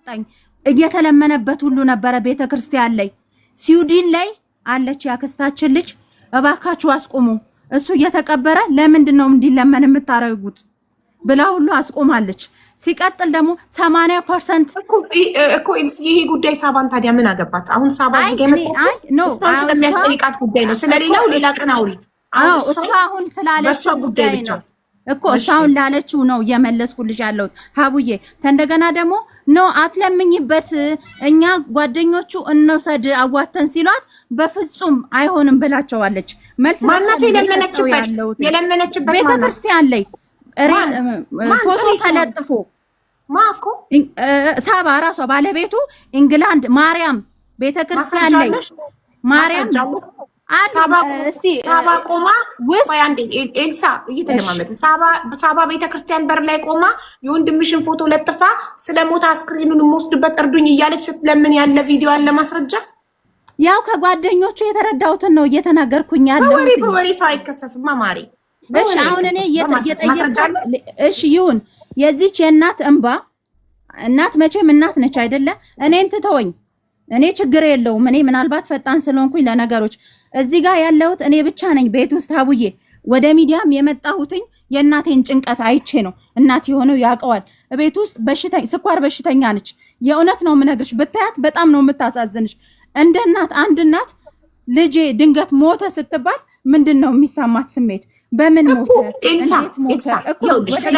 አስወጣኝ። እየተለመነበት ሁሉ ነበረ ቤተ ክርስቲያን ላይ፣ ስዊድን ላይ አለች ያክስታችን ልጅ፣ እባካችሁ አስቁሙ፣ እሱ እየተቀበረ ለምንድን ነው እንዲለመን የምታደርጉት ብላ ሁሉ አስቆማለች። ሲቀጥል ደግሞ 80% እኮ ይሄ ጉዳይ ሳባን ታዲያ ምን አገባት? አሁን ሳባ አይ እዚህ ጋ እኔ የመጣችው አይ no እሷን እሷ ስለሚያስጠይቃት ጉዳይ ነው። ስለሌላው ሌላ ቀን አውሪ። አሁን አዎ እሷ እሷ አሁን ስላለችው በእሷ ጉዳይ ጉዳይ ብቻ ነው እኮ እሷ እሺ አሁን ላለችው ነው እየመለስኩልሽ ያለሁት ሀቡዬ። እንደገና ደግሞ no አትለምኝበት፣ እኛ ጓደኞቹ እንውሰድ አዋተን ሲሏት በፍጹም አይሆንም ብላቸዋለች። መልስ ለሷ ማናት ነው እየሰጠው የለመነችበት? ያለሁት። የለመነችበት ቤተ ማናት? ክርስቲያን ላይ ማን ማን? ፎቶ ጥሪ ስሟን። ተለጥፎ ማ እኮ ሳባ ራሷ ባለቤቱ ኢንግላንድ ማርያም ቤተ ክርስቲያን ማስረጃ ላይ አለሽ? ማርያም ማስረጃ አለ? አሉ። ሳባ እስቲ ሳባ ቆማ ውስጥ ቆይ አንዴ ኤልሳ እሺ እየተደማመጥ ሳባ ቤተክርስቲያን በር ላይ ቆማ የወንድምሽን ፎቶ ለጥፋ ስለ ሞት አስክሬኑን የምወስድበት እርዱኝ እያለች ስትለምን ያለ ቪዲዮ አለ ማስረጃ? ያው ከጓደኞቹ የተረዳሁትን ነው እየተናገርኩኝ በወሬ ያለሁት። በወሬ ሰው አይከሰስማ ማሬ፣ እሺ በወሬ አሁን እኔ አይከሰስም። ማስረጃ እየጠየቅኳት አለ? እሺ ይሁን። የዚች የእናት እንባ፣ እናት መቼም እናት ነች አይደለ? እኔን ትተወኝ፣ እኔ ችግር የለውም። እኔ ምናልባት ፈጣን ስለሆንኩኝ ለነገሮች እዚህ ጋር ያለሁት እኔ ብቻ ነኝ ቤት ውስጥ ሀቡዬ። ወደ ሚዲያም የመጣሁትኝ የእናቴን ጭንቀት አይቼ ነው። እናት የሆነው ያውቀዋል። ቤት ውስጥ በሽተኛ፣ ስኳር በሽተኛ ነች። የእውነት ነው የምነግርሽ፣ ብታያት በጣም ነው የምታሳዝንሽ። እንደ እናት አንድ እናት ልጄ ድንገት ሞተ ስትባል ምንድን ነው የሚሰማት ስሜት? በምን እኮ ሞተ? ኤልሳ እንዴት ሞተ? ኤልሳ እኮ ይኸውልሽ ወደ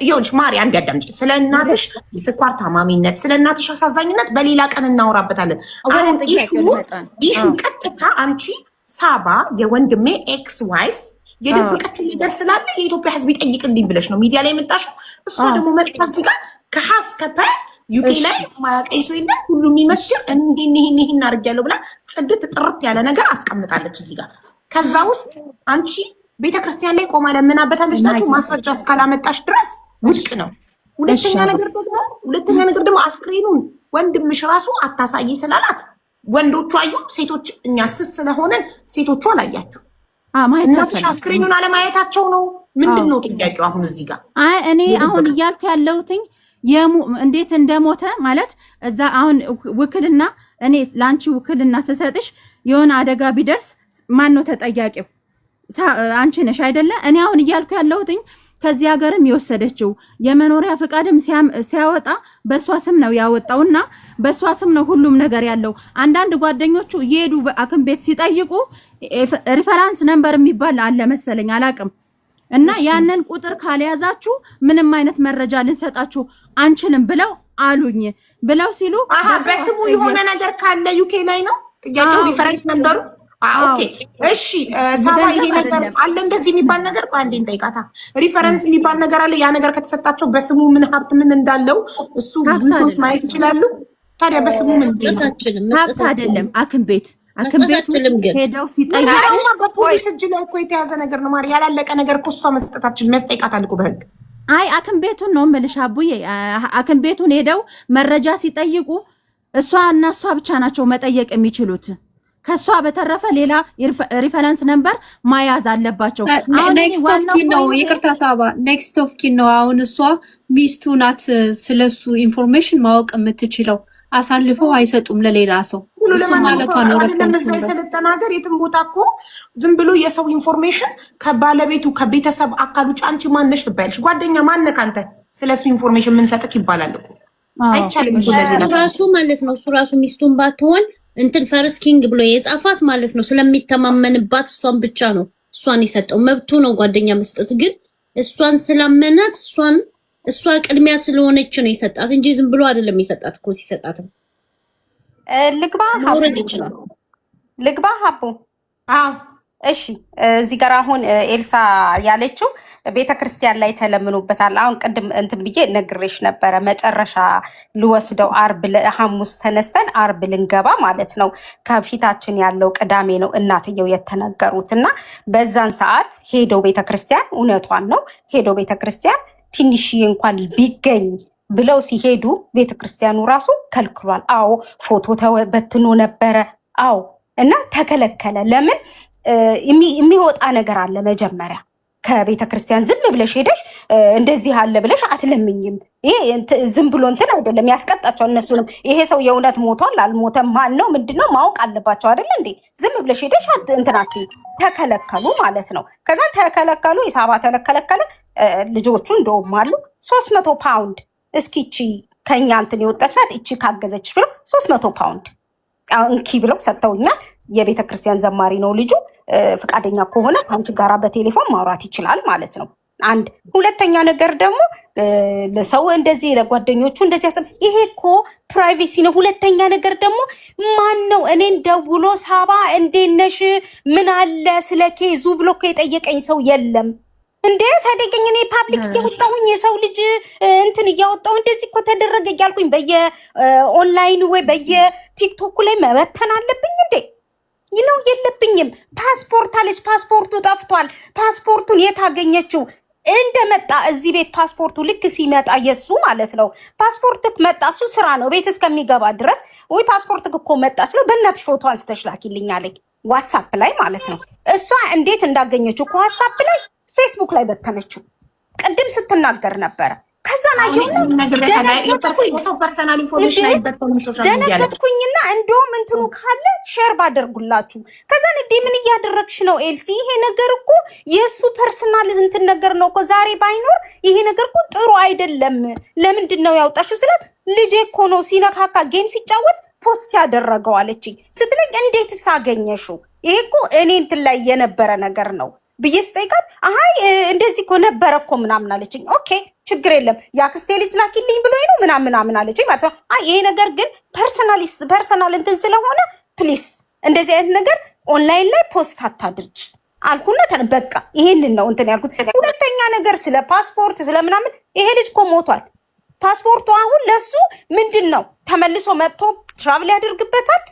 ይኸውልሽ ማሪ አንድ ያዳምጪ። ስለ እናትሽ የስኳር ታማሚነት፣ ስለ እናትሽ አሳዛኝነት በሌላ ቀን እናወራበታለን። ወደ አሁን issue ጥያቄው ልመጣ ነው። issue ቀጥታ አንቺ ሳባ የወንድሜ ex wife የደበቀችው ነገር ስላለ የኢትዮጵያ ሕዝብ ይጠይቅልኝ ብለሽ ነው ሚዲያ ላይ የመጣሽው። እሷ ደግሞ መጣ እዚህ ጋር ከሀ እስከ ፐ ዩኬ ላይ ማያውቀኝ ሰው የለም፣ ሁሉም የሚመስክር እንዲህ ይህን ይህን አድርጌያለሁ ብላ ጽድት ጥርት ያለ ነገር አስቀምጣለች እዚህ ጋር። ከዛ ውስጥ አንቺ ቤተክርስቲያን ላይ ቆማ ለምናበታለች ናችሁ ማስረጃ እስካላመጣሽ ድረስ ውድቅ ነው። ሁለተኛ ነገር ደግሞ አስክሬኑን ወንድምሽ ራሱ አታሳይ ስላላት ወንዶቹ አዩ፣ ሴቶች እኛ ስስ ስለሆነን ሴቶቹ አላያችሁ። ማየት እናትሽ አልፈልግም። አስክሬኑን አለማየታቸው ነው። ምንድን ነው ጥያቄው አሁን እዚህ ጋር? አይ እኔ አሁን እያልኩ ያለሁትኝ እንዴት እንደሞተ ማለት እዛ አሁን ውክልና እኔ ለአንቺ ውክልና ስሰጥሽ የሆነ አደጋ ቢደርስ ማን ነው ተጠያቂው? አንቺ ነሽ አይደለ? እኔ አሁን እያልኩ ያለሁትኝ ከዚህ ሀገርም የወሰደችው የመኖሪያ ፍቃድም ሲያወጣ በእሷ ስም ነው ያወጣውና በእሷ ስም ነው ሁሉም ነገር ያለው። አንዳንድ ጓደኞቹ እየሄዱ በሐኪም ቤት ሲጠይቁ reference number የሚባል አለ መሰለኝ አላቅም። እና ያንን ቁጥር ካልያዛችሁ ምንም አይነት መረጃ ልንሰጣችሁ አንችልም ብለው አሉኝ ብለው ሲሉ አሀ በሰው በስሙ የሆነ አስጠየቅ ነገር ካለ ዩኬ ላይ ነው ጥያቄው። Reference number ኡ okay እሺ ሳባ ይሄ ገንዘብ ነገር አይደለም። አለ እንደዚህ የሚባል ነገር። ቆይ አንዴ እንጠይቃታ። Reference የሚባል ነገር አለ። ያ ነገር ከተሰጣቸው በስሙ ምን ሀብት ምን እንዳለው እሱ ሀብት ዩኬ ውስጥ አይደለም። ማየት ይችላሉ። ታዲያ በስሙ ምን መስጠት ነው? አችልም። ሀብት መስጠት አይደለም። አችልም። ሐኪም መስጠት ቤቱ አችልም ግን ሄደው ሲጠይቁ ምርመራውማ በፖሊስ እጅ ላይ እኮ የተያዘ ነገር ነው ማሪ። ያላለቀ ነገር እኮ እሷ መስጠታችን የሚያስጠይቃታል እኮ በህግ። አይ ሐኪም ቤቱን ነው የምልሽ አቡዬ። ሐኪም ቤቱን ሄደው መረጃ ሲጠይቁ እሷ እና እሷ ብቻ ናቸው መጠየቅ የሚችሉት። ከእሷ በተረፈ ሌላ reference number መያዝ አለባቸው። አሁን እኔ Next of ዋናው kin ነው። Point ኤ ይቅርታ ሳባ፣ next of kin ነው። አሁን እሷ ሚስቱ ናት ስለሱ information ማወቅ የምትችለው። አሳልፈው አይሰጡም ለሌላ ሰው። ብሎ እሱ ለማንም ማለቷ ነው። አይደለም። Reference እዛ number የሰለጠነ ሀገር የትም ቦታ እኮ ዝም ብሎ የሰው information ከባለቤቱ ከቤተሰብ አካል ውጭ አንቺ ማነሽ ትባያለሽ። ጓደኛ ማነህ አንተ ስለ እሱ information ምንሰጥክ ይባላል እኮ። አይቻልም እኮ እንደዚህ እሱ ነገር። ራሱ ማለት ነው። እሱ ራሱ ሚስቱን ባትሆን እንትን first kin ብሎ የጻፋት ማለት ነው። ስለሚተማመንባት እሷን ብቻ ነው እሷን የሰጠው። መብቱ ነው ጓደኛ መስጠት፣ ግን እሷን ስላመናት እሷን እሷ ቅድሚያ ስለሆነች ነው የሰጣት እንጂ ዝም ብሎ አይደለም የሰጣት እኮ። ሲሰጣትም ልግባ ሀቡ። መውረድ ይችላል። ልግባ ሀቡ። አዎ። እሺ እዚህ ጋር አሁን ኤልሳ ያለችው ቤተ ክርስቲያን ላይ ተለምኖበታል። አሁን ቅድም እንትን ብዬ ነግሬሽ ነበረ። መጨረሻ ልወስደው አርብ ሐሙስ ተነስተን አርብ ልንገባ ማለት ነው። ከፊታችን ያለው ቅዳሜ ነው እናትየው የተነገሩት እና በዛን ሰዓት ሄደው ቤተ ክርስቲያን፣ እውነቷን ነው፣ ሄደው ቤተ ክርስቲያን ትንሽዬ እንኳን ቢገኝ ብለው ሲሄዱ ቤተ ክርስቲያኑ ራሱ ከልክሏል። አዎ ፎቶ ተበትኖ ነበረ። አዎ እና ተከለከለ። ለምን የሚወጣ ነገር አለ መጀመሪያ። ከቤተ ክርስቲያን ዝም ብለሽ ሄደሽ እንደዚህ አለ ብለሽ አትለምኝም። ይሄ ዝም ብሎ እንትን አይደለም፣ ያስቀጣቸዋል እነሱንም። ይሄ ሰው የእውነት ሞቷል አልሞተም፣ ማን ነው ምንድን ነው ማወቅ አለባቸው አይደለ እንዴ? ዝም ብለሽ ሄደሽ እንትን አትይም። ተከለከሉ ማለት ነው። ከዛ ተከለከሉ፣ የሳባ ተከለከለ። ልጆቹ እንደውም አሉ 300 ፓውንድ እስኪ እቺ ከኛ እንትን የወጣች ናት እቺ ካገዘች ብለው 300 ፓውንድ እንኪ ብለው ሰጥተውኛል። የቤተ ክርስቲያን ዘማሪ ነው ልጁ። ፈቃደኛ ከሆነ ከአንቺ ጋራ በቴሌፎን ማውራት ይችላል ማለት ነው። አንድ ሁለተኛ ነገር ደግሞ ለሰው እንደዚህ ለጓደኞቹ እንደዚህ ይሄ እኮ privacy ነው። ሁለተኛ ነገር ደግሞ ማን ነው እኔን ደውሎ "ሳባ እንዴት ነሽ፣ ምን አለ ስለ case ኡ" ብሎ እኮ የጠየቀኝ ሰው የለም። እንዴ ሳይጠይቀኝ እኔ public እያወጣሁኝ፣ የሰው ልጅ እንትን እያወጣሁ፣ እንደዚህ እኮ ተደረገ እያልኩኝ በየኦንላይኑ ወይ በየቲክቶኩ ላይ መበተን አለብኝ እንዴ? ይነው የለብኝም። ፓስፖርት አለች፣ ፓስፖርቱ ጠፍቷል። ፓስፖርቱን የት አገኘችው? እንደመጣ እዚህ ቤት ፓስፖርቱ ልክ ሲመጣ የእሱ ማለት ነው። ፓስፖርት መጣ፣ እሱ ስራ ነው ቤት እስከሚገባ ድረስ ወይ ፓስፖርት እኮ መጣ ስለው በእናትሽ ፎቶ አንስተሽ ላኪልኝ አለኝ፣ ዋትሳፕ ላይ ማለት ነው። እሷ እንዴት እንዳገኘችው ከዋትሳፕ ላይ ፌስቡክ ላይ በተነችው። ቅድም ስትናገር ነበረ። ከዛን አየሁና ደነገጥኩኝ። የሰው personal information አይበተንም social media ላይ። ደነገጥኩኝና እንደውም እንትኑ ካለ share ባደርጉላችሁ። ከዛን እንዴ ምን እያደረግሽ ነው ኤልሲ? ይሄ ነገር እኮ የእሱ personal እንትን ነገር ነው እኮ፣ ዛሬ ባይኖር ይሄ ነገር እኮ ጥሩ አይደለም። ለምንድን ነው ያውጣሽው ስላት ልጄ እኮ ነው ሲነካካ game ሲጫወት post ያደረገው አለችኝ። ስትለኝ እንዴትስ አገኘሽው? ይሄ እኮ እኔ እንትን ላይ የነበረ ነገር ነው ብዬ ስጠይቃት አይ እንደዚህ እኮ ነበረ እኮ ምናምን አለችኝ። Okay ችግር የለም፣ የአክስቴ ልጅ ላኪልኝ ብሎ ነው ምናምን ምናምን አለችኝ ማለት ነው። አይ ይሄ ነገር ግን personal እንትን ስለሆነ please እንደዚህ አይነት ነገር ኦንላይን ላይ post አታድርጊ አልኩና በቃ ይሄንን ነው እንትን ያልኩት። ሁለተኛ ነገር ስለ ፓስፖርት ስለምናምን ይሄ ልጅ እኮ ሞቷል። ፓስፖርቱ አሁን ለሱ ምንድን ነው? ተመልሶ መጥቶ travel ያደርግበታል።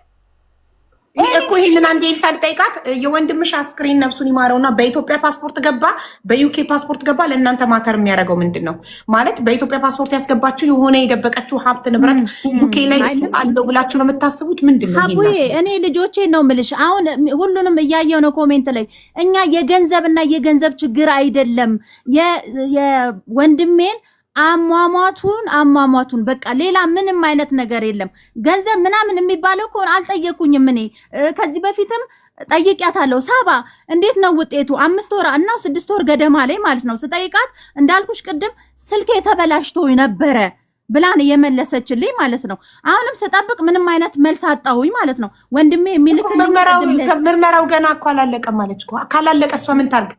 ይህ እኮ ይህንን አንድ ኤልሳ ልጠይቃት። የወንድምሽ አስክሬን ነፍሱን ይማረውና በኢትዮጵያ ፓስፖርት ገባ፣ በ UK ፓስፖርት ገባ፣ ለእናንተ matter የሚያደርገው ምንድን ነው? ማለት በኢትዮጵያ ፓስፖርት ያስገባችው የሆነ የደበቀችው ሀብት ንብረት UK ላይ እሱ አለው ብላችሁ ነው የምታስቡት? ምንድን ነው? ይሄን ሀቡዬ አስብ። እኔ ልጆቼን ነው ምልሽ። አሁን ሁሉንም እያየው ነው comment ላይ። እኛ የገንዘብና የገንዘብ ችግር አይደለም። የወንድሜን አሟሟቱን በቃ ሌላ ምንም አይነት ነገር የለም። ገንዘብ ምናምን የሚባለው ከሆነ አልጠየኩኝም። እኔ ከዚህ በፊትም ጠይቂያታለሁ። ሳባ እንዴት ነው ውጤቱ? 5 ወር እና 6 ወር ገደማ ላይ ማለት ነው ስጠይቃት እንዳልኩሽ ቅድም ስልኬ ተበላሽቶ ነበረ ብላን የመለሰችልኝ ማለት ነው። አሁንም ስጠብቅ ምንም አይነት መልስ አጣሁኝ ማለት ነው። ወንድሜ የሚልክልኝ ምርመራው ቅድም ምርመራው ገና እኮ አላለቀም አለች እኮ። ካላለቀ እሷ ምን ታርግ?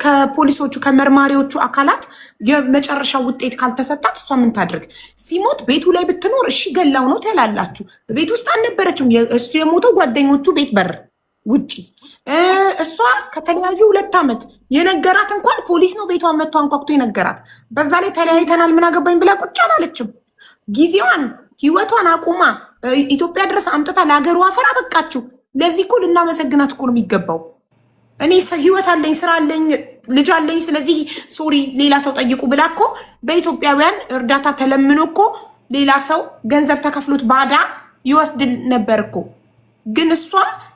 ከፖሊሶቹ ከመርማሪዎቹ አካላት የመጨረሻ ውጤት ካልተሰጣት እሷ ምን ታድርግ? ሲሞት ቤቱ ላይ ብትኖር እሺ ገላው ነው ትላላችሁ። ቤት ውስጥ አልነበረችም። እሱ የሞተው ጓደኞቹ ቤት በር ውጪ። እሷ ከተለያዩ 2 ዓመት የነገራት እንኳን ፖሊስ ነው ቤቷን መጥቶ አንኳኩቶ የነገራት። በዛ ላይ ተለያይተናል ምን አገባኝ ብላ ቁጭ አላለችም። ጊዜዋን ህይወቷን አቁማ ኢትዮጵያ ድረስ አምጥታ ለሀገሩ አፈር አበቃችው። ለዚህ እኮ ልናመሰግናት እኮ ነው የሚገባው። እኔ ህይወት አለኝ፣ ስራ አለኝ፣ ልጅ አለኝ፣ ስለዚህ sorry ሌላ ሰው ጠይቁ ብላ እኮ በኢትዮጵያውያን እርዳታ ተለምኖ እኮ ሌላ ሰው ገንዘብ ተከፍሎት ባዳ ይወስድ ነበር እኮ። ግን እሷ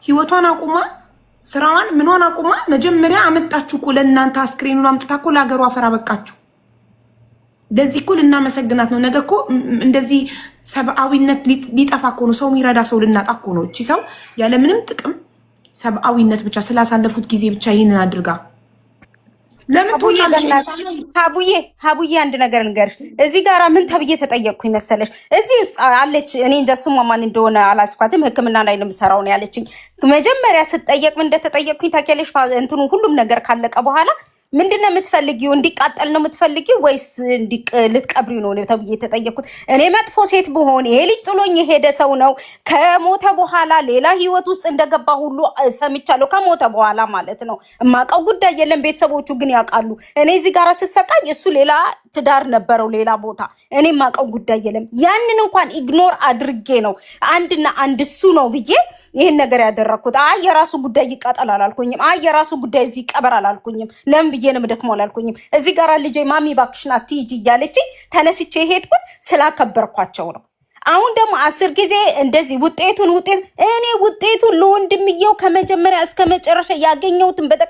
ህይወቷን አቁማ፣ ስራዋን ምኗን አቁማ መጀመሪያ አመጣችሁ እኮ ለእናንተ፣ አስክሬኑን አምጥታ እኮ ለሀገሩ አፈር አበቃችሁ። ለዚህ እኮ ልናመሰግናት ነው። ነገ እኮ እንደዚህ ሰብአዊነት ሊጠፋ እኮ ነው። ሰው የሚረዳ ሰው ልናጣ እኮ ነው። እቺ ሰው ያለምንም ጥቅም ሰብአዊነት ብቻ ስላሳለፉት ጊዜ ብቻ ይህንን አድርጋ ለምን ሀቡዬ ትወጫለሽ? በእናትሽ ሀቡዬ ሀቡዬ አንድ ነገር ልንገርሽ። እዚህ ጋራ ምን ተብዬ ተጠየቅኩኝ መሰለሽ? እዚህ ውስጥ አለች። እኔ እንጃ ስሟ ማን እንደሆነ አላስኳትም። ሕክምና ላይ ነው የምሰራው ነው ያለችኝ። መጀመሪያ ስጠየቅ ምን እንደተጠየቅኩኝ ታውቂያለሽ? እንትኑ ሁሉም ነገር ካለቀ በኋላ ምንድን ነው የምትፈልጊው? እንዲቃጠል ነው የምትፈልጊው ወይስ ልትቀብሪው ነው ተብዬ የተጠየቅኩት። እኔ መጥፎ ሴት ብሆን፣ ይሄ ልጅ ጥሎኝ የሄደ ሰው ነው፣ ከሞተ በኋላ ሌላ ህይወት ውስጥ እንደገባ ሁሉ ሰምቻለሁ። ከሞተ በኋላ ማለት ነው። እማውቀው ጉዳይ የለም። ቤተሰቦቹ ግን ያውቃሉ። እኔ እዚህ ጋር ስሰቃይ እሱ ሌላ ትዳር ነበረው ሌላ ቦታ። እኔ የማውቀው ጉዳይ የለም። ያንን እንኳን ignore አድርጌ ነው አንድና አንድ እሱ ነው ብዬ ይህን ነገር ያደረግኩት። አይ የራሱ ጉዳይ ይቃጠል አላልኩኝም። አይ የራሱ ጉዳይ እዚህ ይቀበር አላልኩኝም። ለምን ብዬ ነው የምደክመው አላልኩኝም። እዚህ ጋር ልጄ ማሚ እባክሽን አትሂጂ እያለችኝ ተነስቼ የሄድኩት ስላከበርኳቸው ነው። አሁን ደግሞ 10 ጊዜ እንደዚህ ውጤቱን ውጤት እኔ ውጤቱን ለወንድምየው ከመጀመሪያ እስከ መጨረሻ ያገኘሁትን በጠቅ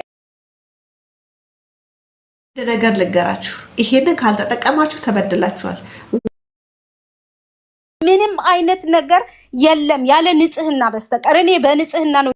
ነገር ልንገራችሁ፣ ይሄንን ካልተጠቀማችሁ ተበድላችኋል። ምንም አይነት ነገር የለም ያለ ንጽህና በስተቀር። እኔ በንጽህና ነው።